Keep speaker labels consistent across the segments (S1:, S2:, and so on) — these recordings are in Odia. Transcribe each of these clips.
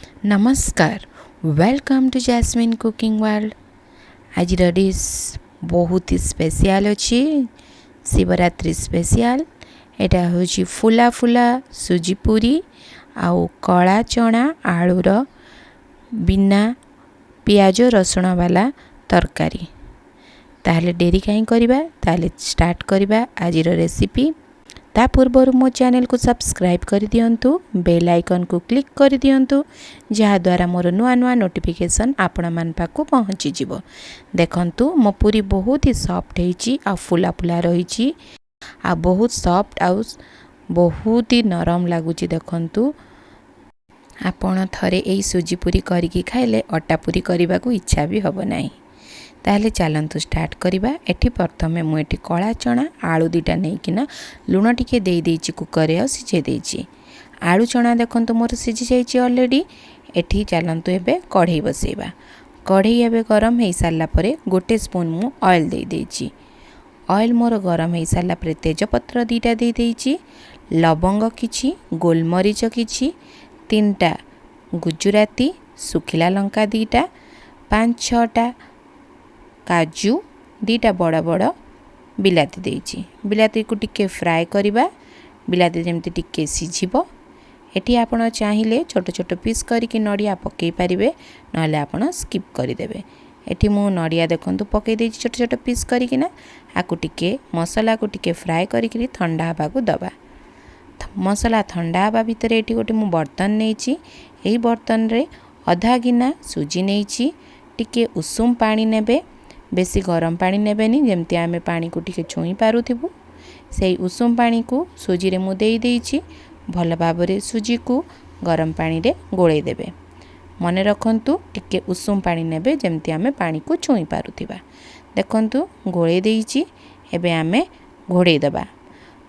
S1: ନମସ୍କାର, welcome to Jasmine Cooking World। ଆଜିର ଡିଶ୍ ବହୁତ ହି ସ୍ପେଶିଆଲ୍ ଅଛି, ଶିବରାତ୍ରି ସ୍ପେଶିଆଲ୍। ଏଇଟା ହେଉଛି ଫୁଲା ଫୁଲା ସୁଜି ପୁରୀ ଆଉ କଳା ଚଣା ଆଳୁର ବିନା ପିଆଜ ରସୁଣ ବାଲା ତରକାରୀ। ତାହେଲେ ଡେରି କାହିଁ କରିବା? ତାହେଲେ ଷ୍ଟାର୍ଟ କରିବା ଆଜିର ରେସିପି। ତା ପୂର୍ବରୁ ମୋ ଚ୍ୟାନେଲକୁ ସବସ୍କ୍ରାଇବ୍ କରିଦିଅନ୍ତୁ, ବେଲ୍ ଆଇକନ୍କୁ କ୍ଲିକ୍ କରିଦିଅନ୍ତୁ, ଯାହାଦ୍ୱାରା ମୋର ନୂଆ ନୂଆ ନୋଟିଫିକେସନ୍ ଆପଣମାନଙ୍କ ପାଖକୁ ପହଞ୍ଚିଯିବ। ଦେଖନ୍ତୁ, ମୋ ପୁରୀ ବହୁତ ହି ସଫ୍ଟ ହେଇଛି ଆଉ ଫୁଲା ଫୁଲା ରହିଛି ଆଉ ବହୁତ ସଫ୍ଟ ଆଉ ବହୁତ ହି ନରମ ଲାଗୁଛି। ଦେଖନ୍ତୁ, ଆପଣ ଥରେ ଏଇ ସୁଜି ପୁରୀ କରିକି ଖାଇଲେ ଅଟା ପୁରୀ କରିବାକୁ ଇଚ୍ଛା ବି ହେବ ନାହିଁ। ତାହେଲେ ଚାଲନ୍ତୁ ଷ୍ଟାର୍ଟ କରିବା। ଏଠି ପ୍ରଥମେ ମୁଁ ଏଠି କଳା ଚଣା ଆଳୁ ଦୁଇଟା ନେଇକିନା ଲୁଣ ଟିକେ ଦେଇଦେଇଛି କୁକରରେ ଆଉ ସିଝେଇ ଦେଇଛି। ଆଳୁ ଚଣା ଦେଖନ୍ତୁ, ମୋର ସିଝି ଯାଇଛି ଅଲରେଡ଼ି। ଏଠି ଚାଲନ୍ତୁ ଏବେ କଢ଼େଇ ବସେଇବା। କଢ଼େଇ ଏବେ ଗରମ ହେଇସାରିଲା ପରେ ଗୋଟେ ସ୍ପୁନ୍ ମୁଁ ଅଏଲ୍ ଦେଇଦେଇଛି। ଅଏଲ୍ ମୋର ଗରମ ହେଇସାରିଲା ପରେ ତେଜପତ୍ର ଦୁଇଟା ଦେଇଦେଇଛି, ଲବଙ୍ଗ କିଛି, ଗୋଲମରିଚ କିଛି, ତିନିଟା ଗୁଜୁରାତି, ଶୁଖିଲା ଲଙ୍କା ଦୁଇଟା, ପାଞ୍ଚ ଛଅଟା କାଜୁ, ଦୁଇଟା ବଡ଼ ବଡ଼ ବିଲାତି ଦେଇଛି। ବିଲାତିକୁ ଟିକେ ଫ୍ରାଏ କରିବା, ବିଲାତି ଯେମିତି ଟିକେ ସିଝିବ। ଏଠି ଆପଣ ଚାହିଁଲେ ଛୋଟ ଛୋଟ ପିସ୍ କରିକି ନଡ଼ିଆ ପକାଇ ପାରିବେ, ନହେଲେ ଆପଣ ସ୍କିପ୍ କରିଦେବେ। ଏଠି ମୁଁ ନଡ଼ିଆ ଦେଖନ୍ତୁ ପକାଇ ଦେଇଛି ଛୋଟ ଛୋଟ ପିସ୍ କରିକିନା। ଆକୁ ଟିକେ ମସଲାକୁ ଟିକେ ଫ୍ରାଏ କରିକିରି ଥଣ୍ଡା ହେବାକୁ ଦେବା। ମସଲା ଥଣ୍ଡା ହେବା ଭିତରେ ଏଠି ଗୋଟେ ମୁଁ ବର୍ତ୍ତନ ନେଇଛି। ଏହି ବର୍ତ୍ତନରେ ଅଧା ଗିନା ସୁଜି ନେଇଛି। ଟିକେ ଉଷୁମ ପାଣି ନେବେ, ବେଶୀ ଗରମ ପାଣି ନେବେନି, ଯେମିତି ଆମେ ପାଣିକୁ ଟିକେ ଛୁଇଁ ପାରୁଥିବୁ। ସେଇ ଉଷୁମ ପାଣିକୁ ସୁଜିରେ ମୁଁ ଦେଇଦେଇଛି। ଭଲ ଭାବରେ ସୁଜିକୁ ଗରମ ପାଣିରେ ଗୋଳେଇ ଦେବେ। ମନେ ରଖନ୍ତୁ, ଟିକେ ଉଷୁମ ପାଣି ନେବେ, ଯେମିତି ଆମେ ପାଣିକୁ ଛୁଇଁ ପାରୁଥିବା। ଦେଖନ୍ତୁ, ଗୋଳେଇ ଦେଇଛି। ଏବେ ଆମେ ଘୋଡ଼େଇ ଦେବା।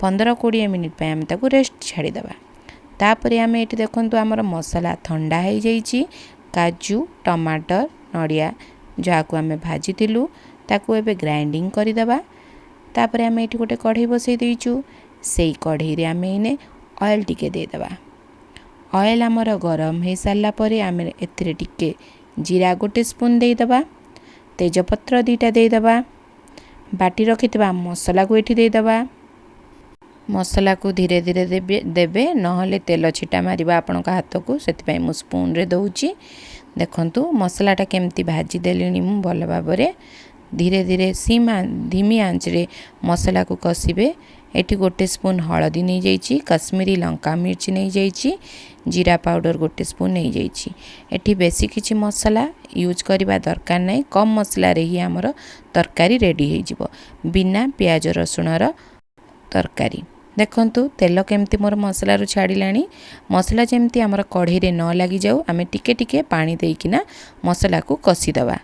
S1: 15-20 ମିନିଟ୍ ପାଇଁ ଆମେ ତାକୁ ରେଷ୍ଟ ଛାଡ଼ିଦେବା। ତାପରେ ଆମେ ଏଠି ଦେଖନ୍ତୁ, ଆମର ମସଲା ଥଣ୍ଡା ହେଇଯାଇଛି। କାଜୁ, ଟମାଟର, ନଡ଼ିଆ ଯାହାକୁ ଆମେ ଭାଜିଥିଲୁ, ତାକୁ ଏବେ ଗ୍ରାଇଣ୍ଡିଙ୍ଗ କରିଦେବା। ତାପରେ ଆମେ ଏଠି ଗୋଟେ କଢ଼େଇ ବସେଇ ଦେଇଛୁ। ସେଇ କଢ଼େଇରେ ଆମେ ଏଇନେ ଅଏଲ୍ ଟିକେ ଦେଇଦେବା। ଅଏଲ୍ ଆମର ଗରମ ହେଇସାରିଲା ପରେ ଆମେ ଏଥିରେ ଟିକେ ଜିରା ଗୋଟେ ସ୍ପୁନ୍ ଦେଇଦେବା, ତେଜପତ୍ର ଦୁଇଟା ଦେଇଦେବା, ବାଟି ରଖିଥିବା ମସଲାକୁ ଏଠି ଦେଇଦେବା। ମସଲାକୁ ଧୀରେ ଧୀରେ ଦେବେ ଦେବେ, ନହେଲେ ତେଲ ଛିଟା ମାରିବ ଆପଣଙ୍କ ହାତକୁ। ସେଥିପାଇଁ ମୁଁ ସ୍ପୁନ୍ରେ ଦେଉଛି। ଦେଖନ୍ତୁ, ମସଲାଟା କେମିତି ଭାଜିଦେଲିଣି ମୁଁ ଭଲ ଭାବରେ। ଧୀରେ ଧୀରେ ସିମ୍ ଧିମି ଆଞ୍ଚରେ ମସଲାକୁ କଷିବେ। ଏଠି ଗୋଟେ ସ୍ପୁନ୍ ହଳଦୀ ନେଇଯାଇଛି, କାଶ୍ମୀରୀ ଲଙ୍କା ମିର୍ଚ ନେଇଯାଇଛି, ଜିରା ପାଉଡ଼ର ଗୋଟେ ସ୍ପୁନ୍ ନେଇଯାଇଛି। ଏଠି ବେଶୀ କିଛି ମସଲା ୟୁଜ୍ କରିବା ଦରକାର ନାହିଁ। କମ୍ ମସଲାରେ ହିଁ ଆମର ତରକାରୀ ରେଡ଼ି ହେଇଯିବ, ବିନା ପିଆଜ ରସୁଣର ତରକାରୀ। ଦେଖନ୍ତୁ, ତେଲ କେମିତି ମୋର ମସଲାରୁ ଛାଡ଼ିଲାଣି। ମସଲା ଯେମିତି ଆମର କଢ଼େଇରେ ନ ଲାଗିଯାଉ, ଆମେ ଟିକେ ଟିକେ ପାଣି ଦେଇକିନା ମସଲାକୁ କଷିଦେବା।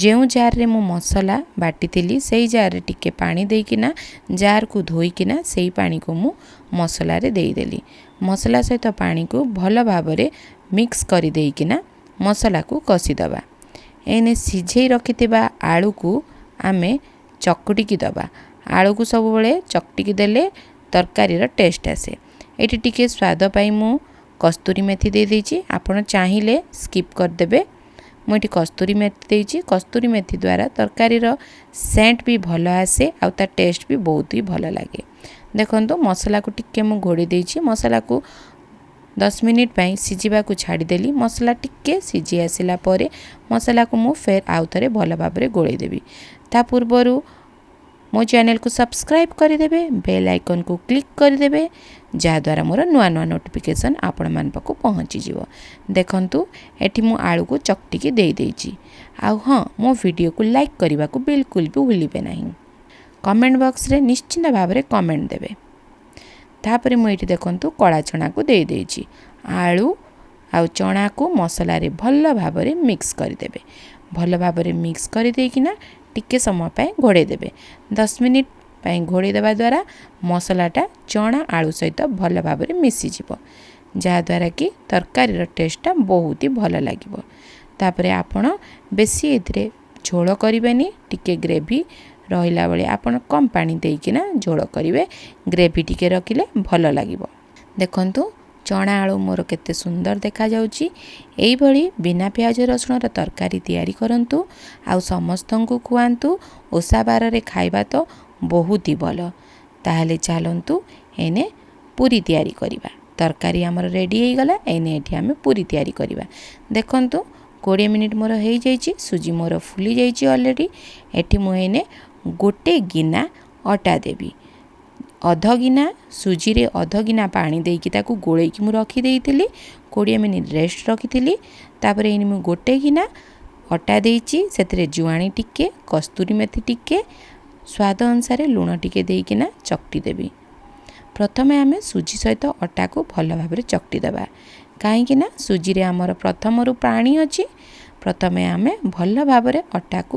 S1: ଯେଉଁ ଜାର୍ରେ ମୁଁ ମସଲା ବାଟିଥିଲି, ସେଇ ଜାର୍ରେ ଟିକେ ପାଣି ଦେଇକିନା, ଜାର୍କୁ ଧୋଇକିନା ସେଇ ପାଣିକୁ ମୁଁ ମସଲାରେ ଦେଇଦେଲି। ମସଲା ସହିତ ପାଣିକୁ ଭଲ ଭାବରେ ମିକ୍ସ କରିଦେଇକିନା ମସଲାକୁ କଷିଦେବା। ଏଇନେ ସିଝେଇ ରଖିଥିବା ଆଳୁକୁ ଆମେ ଚକୁଟିକି ଦେବା। ଆଳୁକୁ ସବୁବେଳେ ଚକଟିକି ଦେଲେ ତରକାରୀର ଟେଷ୍ଟ ଆସେ। ଏଇଠି ଟିକେ ସ୍ୱାଦ ପାଇଁ ମୁଁ କସ୍ତୁରୀ ମେଥି ଦେଇଦେଇଛି। ଆପଣ ଚାହିଁଲେ ସ୍କିପ୍ କରିଦେବେ। ମୁଁ ଏଠି କସ୍ତୁରୀ ମେଥି ଦେଇଛି। କସ୍ତୁରୀ ମେଥି ଦ୍ୱାରା ତରକାରୀର ସେଣ୍ଟ ବି ଭଲ ଆସେ ଆଉ ତା ଟେଷ୍ଟ ବି ବହୁତ ହି ଭଲ ଲାଗେ। ଦେଖନ୍ତୁ, ମସଲାକୁ ଟିକେ ମୁଁ ଘୋଡ଼େଇ ଦେଇଛି। ମସଲାକୁ 10 ମିନିଟ୍ ପାଇଁ ସିଝିବାକୁ ଛାଡ଼ିଦେଲି। ମସଲା ଟିକେ ସିଝି ଆସିଲା ପରେ ମସଲାକୁ ମୁଁ ଫେର୍ ଆଉ ଥରେ ଭଲ ଭାବରେ ଗୋଳେଇ ଦେବି। ତା ପୂର୍ବରୁ ମୋ ଚ୍ୟାନେଲକୁ ସବସ୍କ୍ରାଇବ୍ କରିଦେବେ, ବେଲ୍ ଆଇକନ୍କୁ କ୍ଲିକ୍ କରିଦେବେ, ଯାହାଦ୍ୱାରା ମୋର ନୂଆ ନୂଆ ନୋଟିଫିକେସନ୍ ଆପଣମାନଙ୍କ ପାଖକୁ ପହଞ୍ଚିଯିବ। ଦେଖନ୍ତୁ, ଏଠି ମୁଁ ଆଳୁକୁ ଚକଟିକି ଦେଇଦେଇଛି। ଆଉ ହଁ, ମୋ ଭିଡ଼ିଓକୁ ଲାଇକ୍ କରିବାକୁ ବିଲକୁଲ ବି ଭୁଲିବେ ନାହିଁ। କମେଣ୍ଟ ବକ୍ସରେ ନିଶ୍ଚିନ୍ତ ଭାବରେ କମେଣ୍ଟ ଦେବେ। ତାପରେ ମୁଁ ଏଇଠି ଦେଖନ୍ତୁ କଳା ଚଣାକୁ ଦେଇଦେଇଛି। ଆଳୁ ଆଉ ଚଣାକୁ ମସଲାରେ ଭଲ ଭାବରେ ମିକ୍ସ କରିଦେବେ। ଭଲ ଭାବରେ ମିକ୍ସ କରିଦେଇକିନା ଟିକେ ସମୟ ପାଇଁ ଘୋଡ଼େଇ ଦେବେ। 10 ମିନିଟ୍ ପାଇଁ ଘୋଡ଼େଇ ଦେବା ଦ୍ୱାରା ମସଲାଟା ଚଣା ଆଳୁ ସହିତ ଭଲ ଭାବରେ ମିଶିଯିବ, ଯାହାଦ୍ୱାରା କି ତରକାରୀର ଟେଷ୍ଟଟା ବହୁତ ହି ଭଲ ଲାଗିବ। ତାପରେ ଆପଣ ବେଶୀ ଏଥିରେ ଝୋଳ କରିବେନି। ଟିକେ ଗ୍ରେଭି ରହିଲା ଭଳି ଆପଣ କମ୍ ପାଣି ଦେଇକିନା ଝୋଳ କରିବେ। ଗ୍ରେଭି ଟିକେ ରଖିଲେ ଭଲ ଲାଗିବ। ଦେଖନ୍ତୁ, ଚଣା ଆଳୁ ମୋର କେତେ ସୁନ୍ଦର ଦେଖାଯାଉଛି। ଏଇଭଳି ବିନା ପିଆଜ ରସୁଣର ତରକାରୀ ତିଆରି କରନ୍ତୁ ଆଉ ସମସ୍ତଙ୍କୁ ଖୁଆନ୍ତୁ। ଓଷା ବାରରେ ଖାଇବା ତ ବହୁତ ହି ଭଲ। ତାହେଲେ ଚାଲନ୍ତୁ, ଏଇନେ ପୁରୀ ତିଆରି କରିବା। ତରକାରୀ ଆମର ରେଡ଼ି ହେଇଗଲା। ଏଇନେ ଏଠି ଆମେ ପୁରୀ ତିଆରି କରିବା। ଦେଖନ୍ତୁ, 20 ମିନିଟ୍ ମୋର ହେଇଯାଇଛି। ସୁଜି ମୋର ଫୁଲି ଯାଇଛି ଅଲରେଡ଼ି। ଏଠି ମୁଁ ଏଇନେ ଗୋଟେ ଗିନା ଅଟା ଦେବି। ଅଧ ଗିନା ସୁଜିରେ ଅଧ ଗିନା ପାଣି ଦେଇକି ତାକୁ ଗୋଳେଇକି ମୁଁ ରଖିଦେଇଥିଲି। 20 ମିନିଟ୍ ରେଷ୍ଟ ରଖିଥିଲି। ତାପରେ ଏଇନେ ମୁଁ ଗୋଟେ ଗିନା ଅଟା ଦେଇଛି। ସେଥିରେ ଜୁଆଣି ଟିକେ, କସ୍ତୁରୀ ମେଥି ଟିକେ, ସ୍ୱାଦ ଅନୁସାରେ ଲୁଣ ଟିକେ ଦେଇକିନା ଚକଟି ଦେବି। ପ୍ରଥମେ ଆମେ ସୁଜି ସହିତ ଅଟାକୁ ଭଲ ଭାବରେ ଚକଟି ଦେବା, କାହିଁକି ନା ସୁଜିରେ ଆମର ପ୍ରଥମରୁ ପାଣି ଅଛି। ପ୍ରଥମେ ଆମେ ଭଲ ଭାବରେ ଅଟାକୁ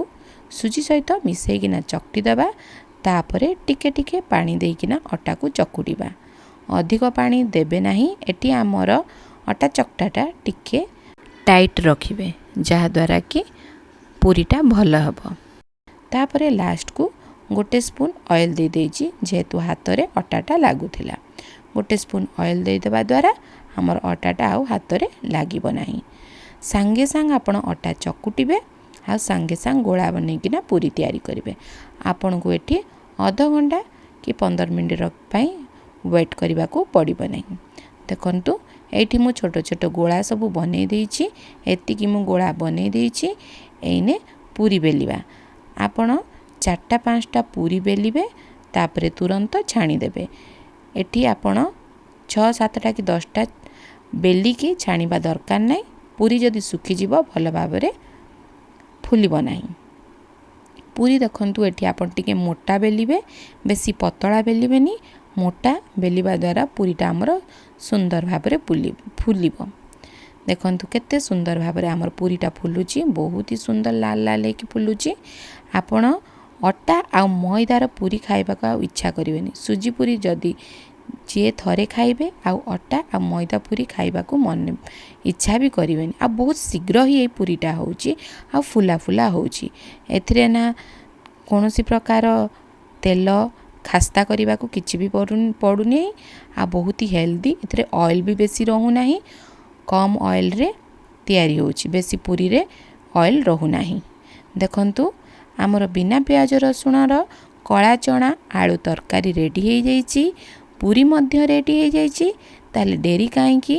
S1: ସୁଜି ସହିତ ମିଶାଇକିନା ଚକଟି ଦେବା। ତାପରେ ଟିକେ ଟିକେ ପାଣି ଦେଇକିନା ଅଟାକୁ ଚକୁଡ଼ିବା। ଅଧିକ ପାଣି ଦେବେ ନାହିଁ। ଏଠି ଆମର ଅଟା ଚକଟାଟା ଟିକେ ଟାଇଟ୍ ରଖିବେ, ଯାହାଦ୍ୱାରା କି ପୁରୀଟା ଭଲ ହେବ। ତାପରେ ଲାଷ୍ଟକୁ ଗୋଟେ ସ୍ପୁନ୍ ଅଏଲ୍ ଦେଇଦେଇଛି, ଯେହେତୁ ହାତରେ ଅଟାଟା ଲାଗୁଥିଲା। ଗୋଟେ ସ୍ପୁନ୍ ଅଏଲ୍ ଦେଇଦେବା ଦ୍ୱାରା ଆମର ଅଟାଟା ଆଉ ହାତରେ ଲାଗିବ ନାହିଁ। ସାଙ୍ଗେ ସାଙ୍ଗେ ଆପଣ ଅଟା ଚକୁଟିବେ ଆଉ ସାଙ୍ଗେ ସାଙ୍ଗେ ଗୋଳା ବନେଇକିନା ପୁରୀ ତିଆରି କରିବେ। ଆପଣଙ୍କୁ ଏଠି ଅଧଘଣ୍ଟା କି 15 ମିନିଟ୍ ପାଇଁ ୱେଟ୍ କରିବାକୁ ପଡ଼ିବ ନାହିଁ। ଦେଖନ୍ତୁ, ଏଇଠି ମୁଁ ଛୋଟ ଛୋଟ ଗୋଳା ସବୁ ବନେଇ ଦେଇଛି। ଏତିକି ମୁଁ ଗୋଳା ବନେଇ ଦେଇଛି। ଏଇନେ ପୁରୀ ବେଲିବା। ଆପଣ ଚାରିଟା ପାଞ୍ଚଟା ପୁରୀ ବେଲିବେ, ତାପରେ ତୁରନ୍ତ ଛାଣିଦେବେ। ଏଠି ଆପଣ ଛଅ ସାତଟା କି 10ଟା ବେଲିକି ଛାଣିବା ଦରକାର ନାହିଁ। ପୁରୀ ଯଦି ଶୁଖିଯିବ, ଭଲ ଭାବରେ ଫୁଲିବ ନାହିଁ ପୁରୀ। ଦେଖନ୍ତୁ, ଏଠି ଆପଣ ଟିକେ ମୋଟା ବେଲିବେ, ବେଶୀ ପତଳା ବେଲିବେନି। ମୋଟା ବେଲିବା ଦ୍ୱାରା ପୁରୀଟା ଆମର ସୁନ୍ଦର ଭାବରେ ଫୁଲିବ। ଦେଖନ୍ତୁ, କେତେ ସୁନ୍ଦର ଭାବରେ ଆମର ପୁରୀଟା ଫୁଲୁଛି। ବହୁତ ହି ସୁନ୍ଦର ଲାଲ ଲାଲ ହେଇକି ଫୁଲୁଛି। ଆପଣ ଅଟା ଆଉ ମଇଦାର ପୁରୀ ଖାଇବାକୁ ଆଉ ଇଚ୍ଛା କରିବେନି। ସୁଜି ପୁରୀ ଯଦି ଯିଏ ଥରେ ଖାଇବେ, ଆଉ ଅଟା ଆଉ ମଇଦା ପୁରୀ ଖାଇବାକୁ ମନେ ଇଚ୍ଛା ବି କରିବେନି। ଆଉ ବହୁତ ଶୀଘ୍ର ହିଁ ଏଇ ପୁରୀଟା ହେଉଛି ଆଉ ଫୁଲା ଫୁଲା ହେଉଛି। ଏଥିରେ ନା କୌଣସି ପ୍ରକାର ତେଲ ଖାସ୍ତା କରିବାକୁ କିଛି ବି ପଡ଼ୁନି ଆଉ ବହୁତ ହି ହେଲ୍ଦି। ଏଥିରେ ଅଏଲ୍ ବି ବେଶୀ ରହୁନାହିଁ। କମ୍ ଅଏଲ୍ରେ ତିଆରି ହେଉଛି। ବେଶୀ ପୁରୀରେ ଅଏଲ୍ ରହୁନାହିଁ। ଦେଖନ୍ତୁ, ଆମର ବିନା ପିଆଜ ରସୁଣର କଳା ଚଣା ଆଳୁ ତରକାରୀ ରେଡ଼ି ହେଇଯାଇଛି। ପୁରୀ ମଧ୍ୟ ରେଡ଼ି ହେଇଯାଇଛି। ତାହେଲେ ଡେରି କାହିଁକି?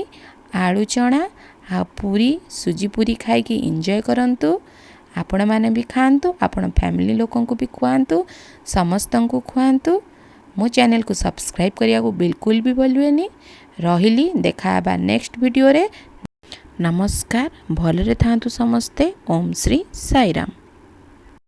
S1: ଆଳୁ ଚଣା ଆଉ ପୁରୀ, ସୁଜି ପୁରୀ ଖାଇକି ଏନ୍ଜୟ କରନ୍ତୁ। ଆପଣମାନେ ବି ଖାଆନ୍ତୁ, ଆପଣ ଫ୍ୟାମିଲି ଲୋକଙ୍କୁ ବି ଖୁଆନ୍ତୁ, ସମସ୍ତଙ୍କୁ ଖୁଆନ୍ତୁ। ମୋ ଚ୍ୟାନେଲକୁ ସବସ୍କ୍ରାଇବ୍ କରିବାକୁ ବିଲକୁଲ ବି ଭୁଲିବେନି। ରହିଲି, ଦେଖା ହେବା ନେକ୍ସଟ ଭିଡ଼ିଓରେ। ନମସ୍କାର। ଭଲରେ ଥାଆନ୍ତୁ ସମସ୍ତେ। ଓମ୍ ଶ୍ରୀ ସାଇରାମ।